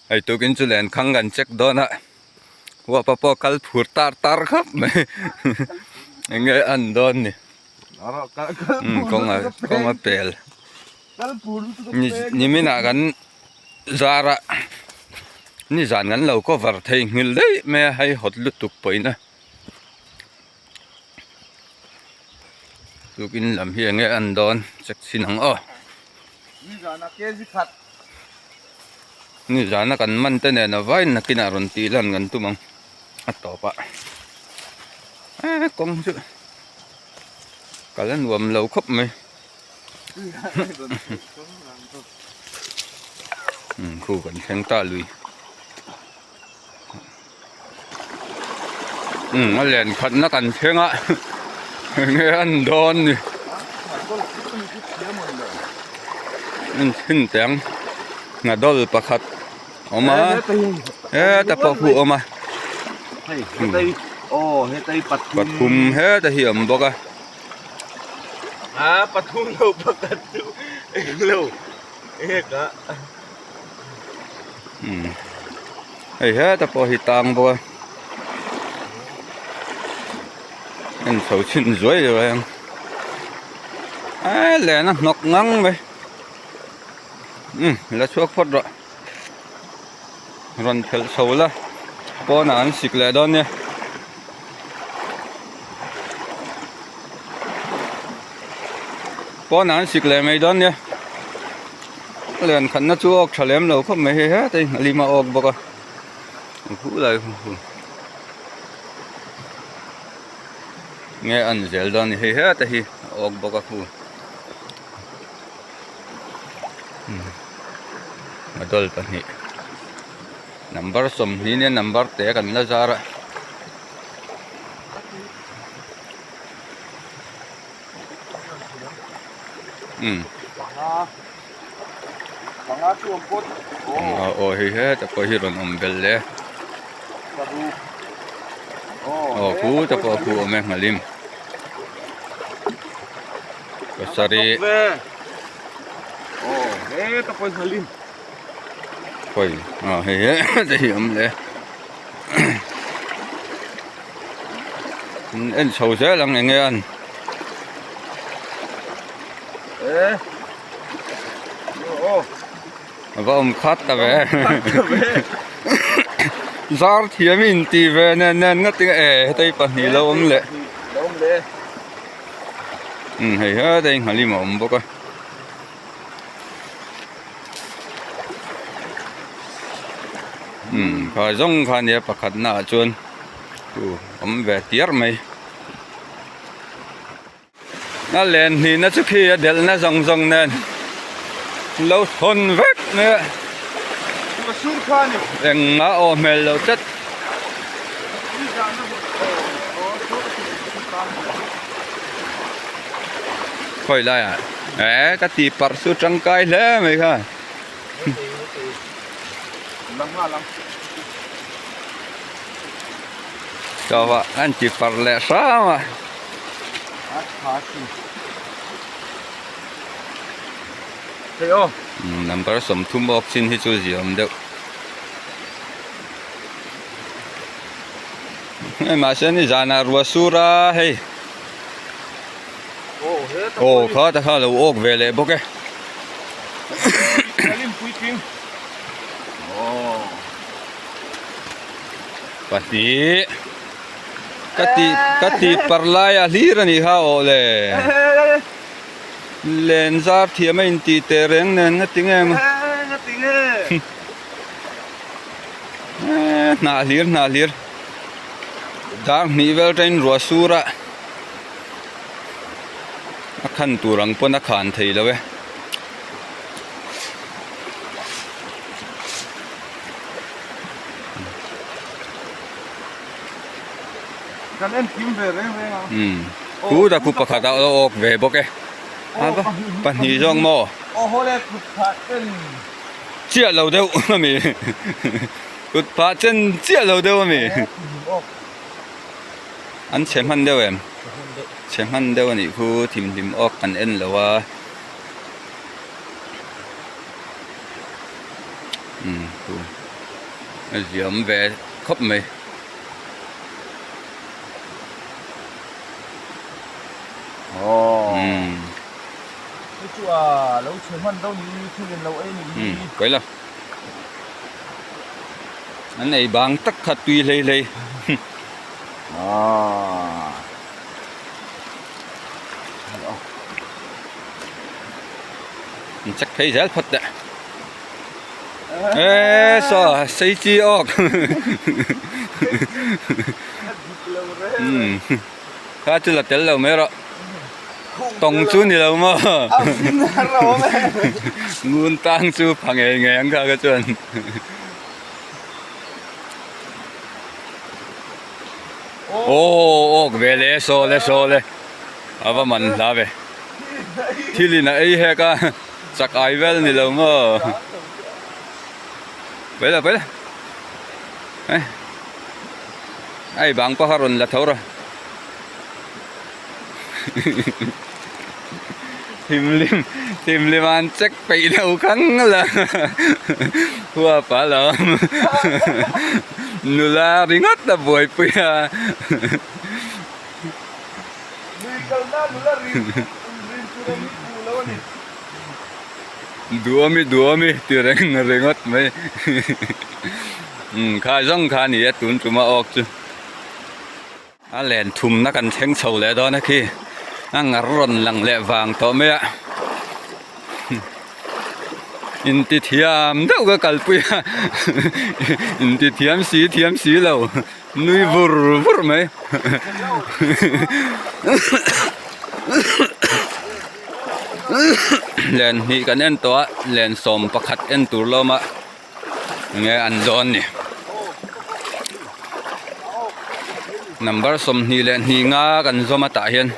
Hei tukin chu lenkhang kan check dawn a huapa pawh kal phur tar tar khawp mai eng nge an dawn ni kawng a kawng a pel nimin ah kan zar a nizan kan lo cover thei nghilh daih mai a hei hawt lutuk pawhin a tukin lam hi eng nge an dawn check chhin ang aw. Nizana kan man te nen a vain nakinah rawn tih lan kan tum ang a tawp ah eh kawng chu kal a nuam lo khawp mai khu kan thleng ta lui a len khatna kan thleng a enge an dawn ni an chhin teh ang hnadawl pakhat a awm a heta pawh khu a awm a pathum heta hi a awm bawk a Hei heta pawh hi tang bawk a en chho chhin zuai zuai ang a len a hnawk ngang mai umm la chhuak phawt rawh rawn phelh chho la pawnah an sik leh dawn nia. Pawnah an sik leh mai dawn nia len khatna chu awk tha lem lo khawp mai hei heta hi a lim a awk bawk a huh lai hu nge an zel dawn a ni hei heta hi a awk bawk a khu a dawl pahnih number 20 nia number te kan la zar a. Umm aw hei heta pawh hi rawn awm belh leh aw khuta pawh a khu awm e nghalim pasarih khawi aw hei heta hi awm leh. En chho zel ang enge an a va awm khat ta ve zar thiam in ti ve nen nen ngawt in e hetei pahnih lo awm leh hei hetei nghalim a awm bawk a. Umm kha zawng kha nia pakhat naah chuan chu awm ve tiar mai a len hnihna chu khi a delhna zawng zawng nen lo thawn vek mai a engmah aw hmel lo tlat. Khawi laiah eh ka tih parh chu tangkai hle mai kha. Chauha an ti parh leh hram a. Number 30 awk chin hi chu ziaawm deuh. Hei mahse ni zanah ruah sur a hei. Aw kha ta kha lo awk ve leh bawk e. Pahnih ka ti ka ti par lai a hlir a nih kha aw le. Len zar thiam a inti teh reng nen nga ti nge maw. Hnah hlir hnah hlir dar hnih vel tain ruah sur a a khan tur ang pawn a khan thei lo e. Kan en kim ve reng reng a. Umm khu ta khu pakhat a awk ve bawk e. Pahnih zawk maw? Aw haw le kut phah ten. Chiah lo deuh ami kut phah chen chiah lo deuh ami an chhe hman deuh em chhe hman deuh anih khu thimhlim awk kan en lo a umm khu. A ziam ve khawp mai. Kawi lo. An ei bang tak kha tui hlei hlei. An check phei zel phawt teh. Ê saw sei chi awk. Kha chu la tel lo mai rawh. Tawng chu ni lo maw? Ngun tang chu pha ngei ngei ang kha kha chuan. Aw awk ve le saw le saw le a va man hla ve. Thil in a ei hek a chak ai vel ni lo maw? Pawi lo pawi lo. Ai bang pawh a rawn la tho rawh. Thimlim thimlim an check peih lo kang la huap a lo nula ringawt a buaipui a. Duami duami ti reng ringawt mai umm kha zawng kha a ni a tun tuma awk chu. A len thumna kan thleng chho leh dawn a khi a ngar rawn lang leh vang tawh mai a inti thiam deuh ka kalpui a inti thiam si thiam si lo nui vur vur mai len hnih kan en tawh a len sawm pakhat en tur lawm a. Enge an dawn ni number 22 nga kan zawm a tah hian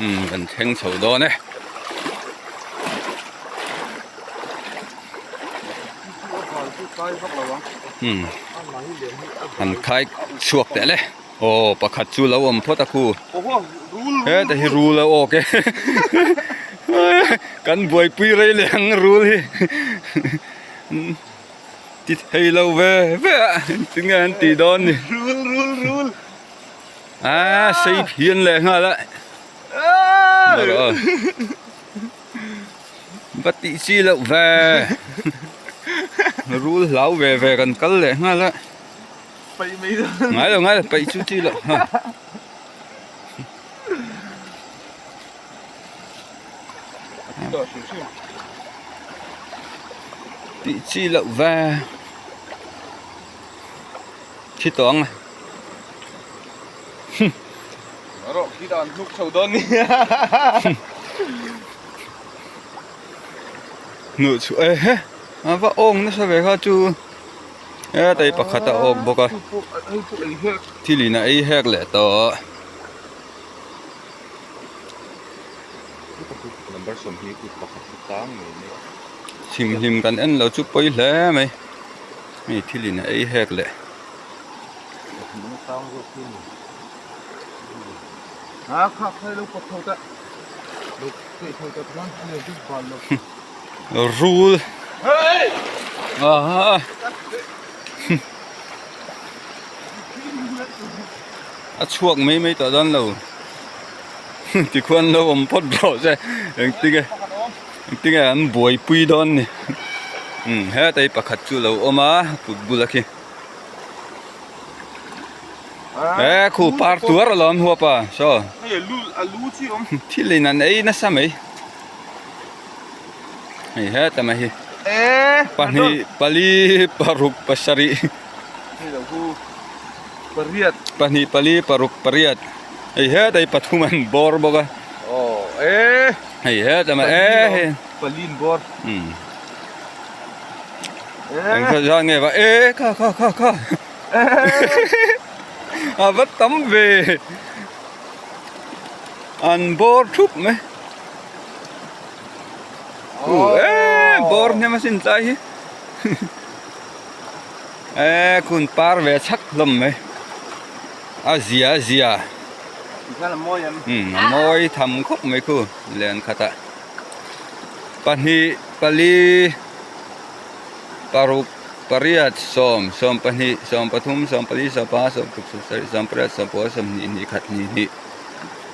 umm kan thleng chho dawn e. Umm an khai chhuak teh le aw pakhat chu lo awm phawt a khu heta hi rul a awk e kan buaipui rei leh ang rul hi ti thei lo ve ve a tinge an tih dawn ni rul rul rul a sei phian leh nghal a va tih chi loh ve rul hlau ve ve kan kal leh nghal a. Paih mai dawn. Ngai lo ngai lo paih chu chi lo. Tih chi loh ve. Thi tawh ang a. Rawh khi dan hnuk chho dawn ni. Hnuh chhuah e he. A va awng nasa ve kha chu. Hetai pakhat a awk bawk a thil in a ei hek leh tawh thimhlim kan en lo chu pawi hle mai hei thil in a ei hek leh. Rul aha a chhuak mai mai tawh dawn lo tikhuan lo awm phawt rawh se engtinge engtinge an buaipui dawn ni umm hetai pakhat chu lo awm a kut bula khi e khu par tuar alawm huap a saw thil in an ei nasa mai. Hei heta mai hi pahnih pali paruk pasarih pahnih pali paruk pariat hei heta hi pathum an bawr bawk a hei heta mai e engkhaw zan nge va e kha kha kha kha a va tam ve an bawr thup mai. U e bawr hnem asin tlai hi e khun par ve chhak hlawm mai a zia a zia um a mawi tham khawp mai khu len khatah pahnih pali paruk. Pariat, sawm, sawmpahnih, sawmpathum, sawmpali, sawmpanga, sawmparuk, sawmsarih, sawmpariat, sawmpakua, sawmhnih, hnih khat, hnih hnih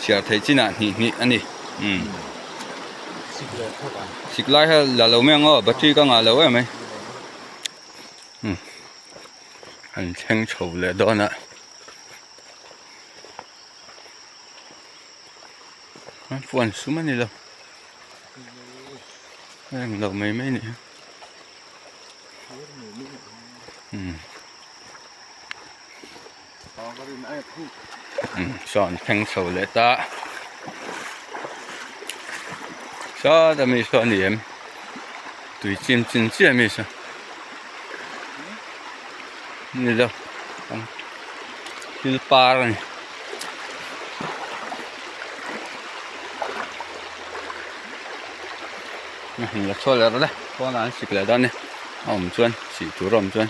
chhiar thei chinah hnih hnih a ni. Umm. Sik lai kha la lo mai ang aw, battery ka ngah lo em mai. Umm. An thleng chho leh dawn a. An fuan sum a ni lo. A eng lo mai mai a ni. Saw an thleng chho leh ta. Sawta mi saw a ni em? Tui chim chin chiah mi saw. Ni lo. Thil par a ni. A han la chhuak leh rawh le pawnah an sik leh dawn a ni a awm chuan sih tur a awm chuan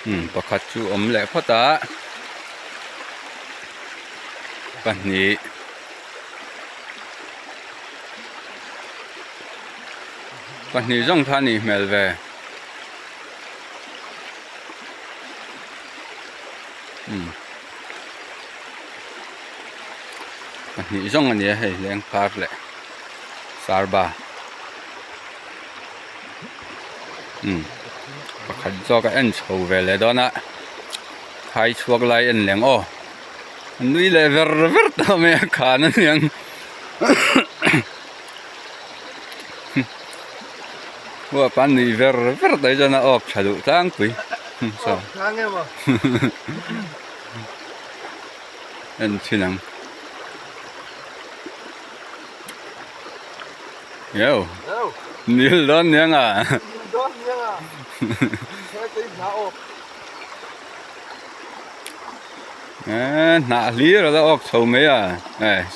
umm pakhat chu awm leh phawt a pahnih. Pahnih zawng kha a nih hmel ve. Umm pahnih zawng a ni a hei leng par leh sarba umm pakhat zawk a en chho ve leh dawn a khai chhuak lai en leng aw a nui leh ver ver tawh mai a khan a niang. Huap a nui ver ver mai chuan a awk tha duh tlangpui en chhin ang yo nil dawn niang a hnah hlir a la awk chho mai a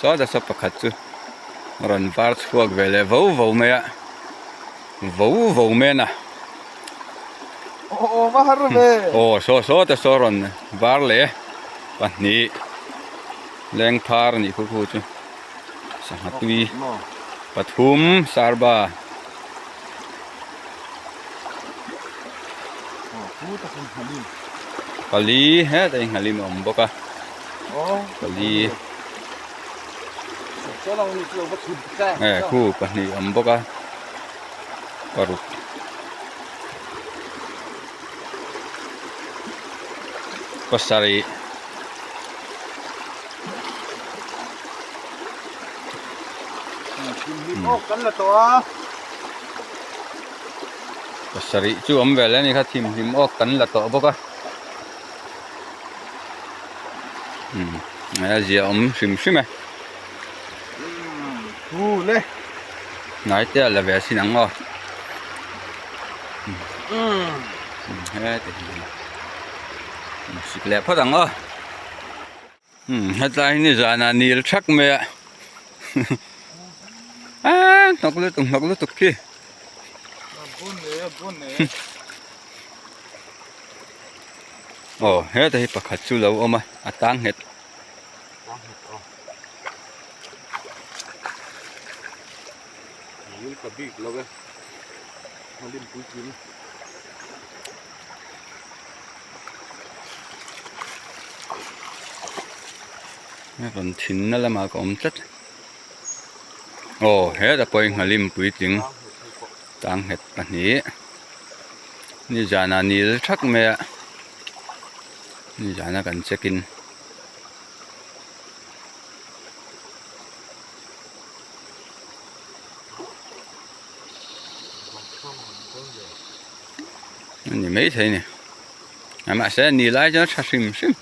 sawta saw pakhat chu. Rawn var chhuak ve leh vo vo mai a, vo vo men a. Aw va har ve. Aw saw saw te saw rawn var leh pahnih leng phar a nih khu khu chu sangha tui pathum sarba. Pali hetah hi nghalim a awm bawk a pali. Khu pahnih a awm bawk a paruk pasarih pasarih chu awm ve leh a ni kha thimhlim awk kan la tawh bawk a. A zia awm hrim hrim e. Hnai te a la ve asin ang aw. Heti hi. Sik leh phawt ang aw. Hetlai hi nizanah nil thak mai a. Aa hnawk lutuk hnawk lutuk khi. Aw heta hi pakhat chu lo awm a a tang nghet. Rawn thinna lamah ka awm tlat. Aw heta pawh hi nghalim puitling tang nghet pahnih. Nizanah nil thak mai a nizana kan check in a ni maithei a ni mahse ni lai chuan a tha hrim hrim.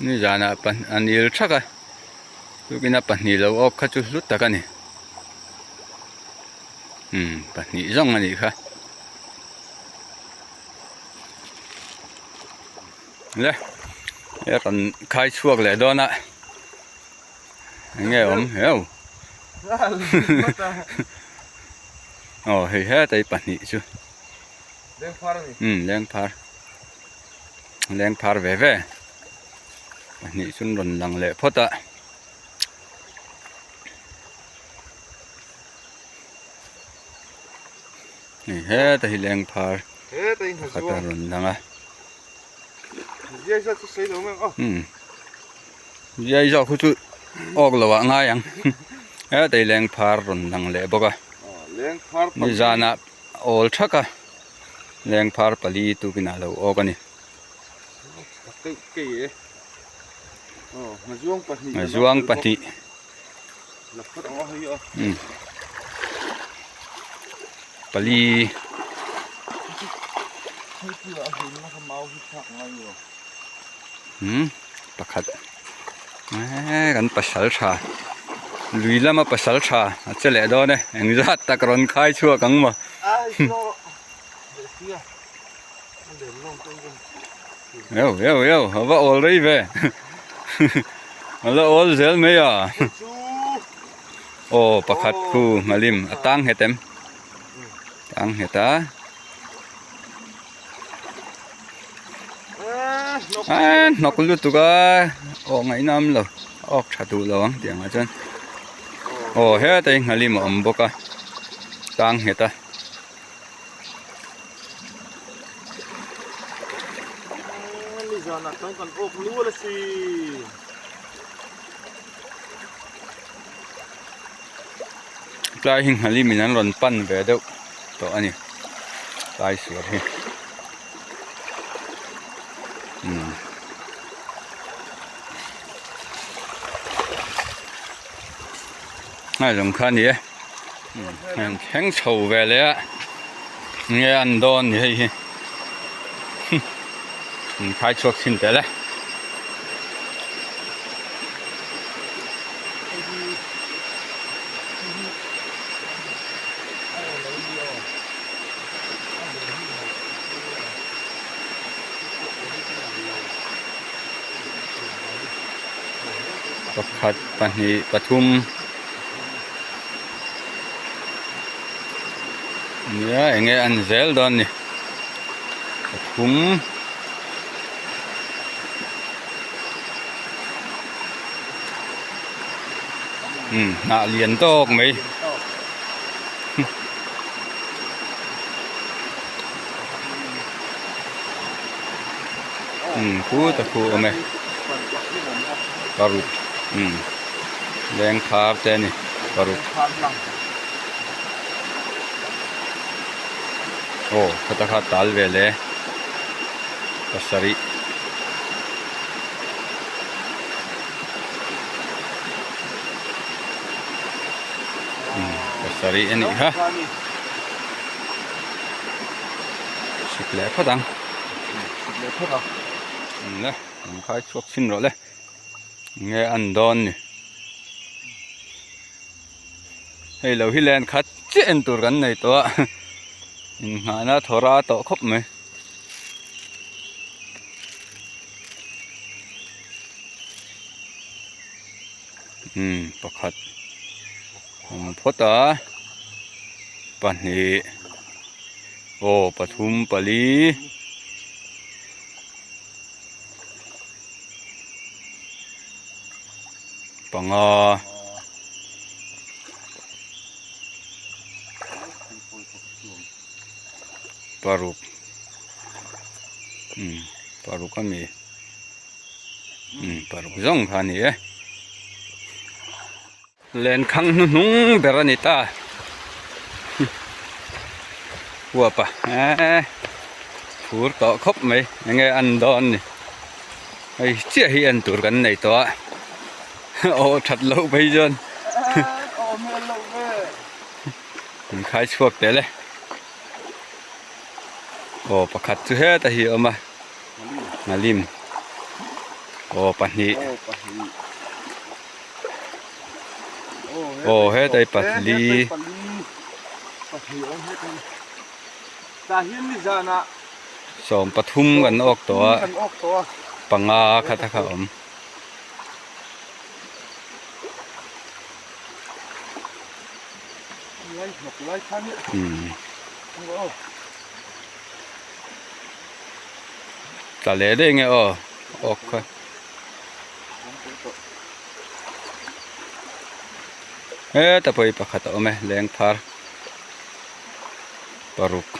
Nizanah a nil thak a tukina pahnih lo awk kha chu hlu tak a ni umm pahnih zawng a nih kha le he rawn khai chhuak leh dawn a eng nge awm heu. Aw hei hetai pahnih chu. Lengphar a ni. Umm lengphar. Lengphar ve ve. Pahnih chu an rawn lang leh phawt a. Hei heta hi lengphar pakhat a rawn lang a. Umm ziai zawk khu chu awk lo ah ngai ang heta hi lengphar rawn lang leh bawk a nizanah awl thak a lengphar pali tukin ah lo awk a ni. Ngazuang pahnih umm pali umm pakhat eee kan pasal tha lui lama pasal tha a che leh dawn e engzat tak rawn khai chhuak ang maw. Eu eu eu a va awl rei ve a la awl zel mai a aw pakhat khu nghalim a tang nghet em tang nghet a a hnawk lutuk a aw ngaihna awm lo a awk tha duh lo ang tiang ah chuan aw hetai nghalim a awm bawk a tang nghet a. Nizanah chuan kan awk nual a si. Tlai hi nghali min an rawn pan ve deuh tawh a ni tlai suar hi umm. Ngai zawng kha a ni e. Heng thleng chho ve leh a nge an dawn ni hei hi in khai chhuak chhin tel e. Pakhat pahnih pathum. Nia enge an zel dawn ni pathum umm hnah lian tawk mai umm khu ta khu awm e paruk umm. Lengphar te a ni paruk aw khata kha tal ve le pasarih umm pasarih a nih kha sik leh phawt ang le an khai chhuak chhin rawh le. Nge an dawn ni hei lo hi len khat chiah en tur kan nei tawh a inngahna thawra tawh khawp mai umm pakhat awm phawt a pahnih aw pathum pali. Panga paruk umm paruk a mi umm paruk zawng kha a ni e lenkhang hnuhnung ber a ni ta huap a eee phur tawh khawp mai enge an dawn ni hei chiah hi en tur kan nei tawh a aw that loh phei chuan in khai chhuak tel e aw pakhat chu heta hi a awm a nghalim aw pahnih. Aw hetai pali sawm pathum kan awk tawh a panga khat a kha awm. Tla leh daih nge aw awk kha. Heta pawh hi pakhat a awm e lengphar paruk.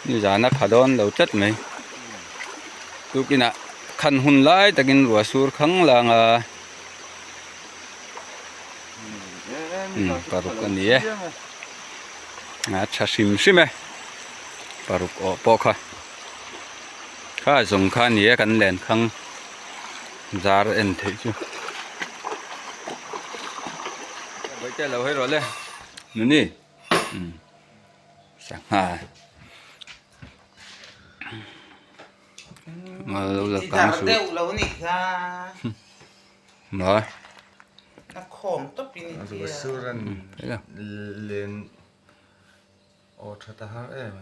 Nizan a pha dawn lo tlat mai tukinah khan hun lai takin ruah sur khang lang a paruk a ni e a tha hrim hrim e paruk awh pawh kha kha zawng kha a ni e kan len khang zar en theih chu bawihte lo hawi rawh le nuni sangha lo la kang su maw len aw tha ta har em.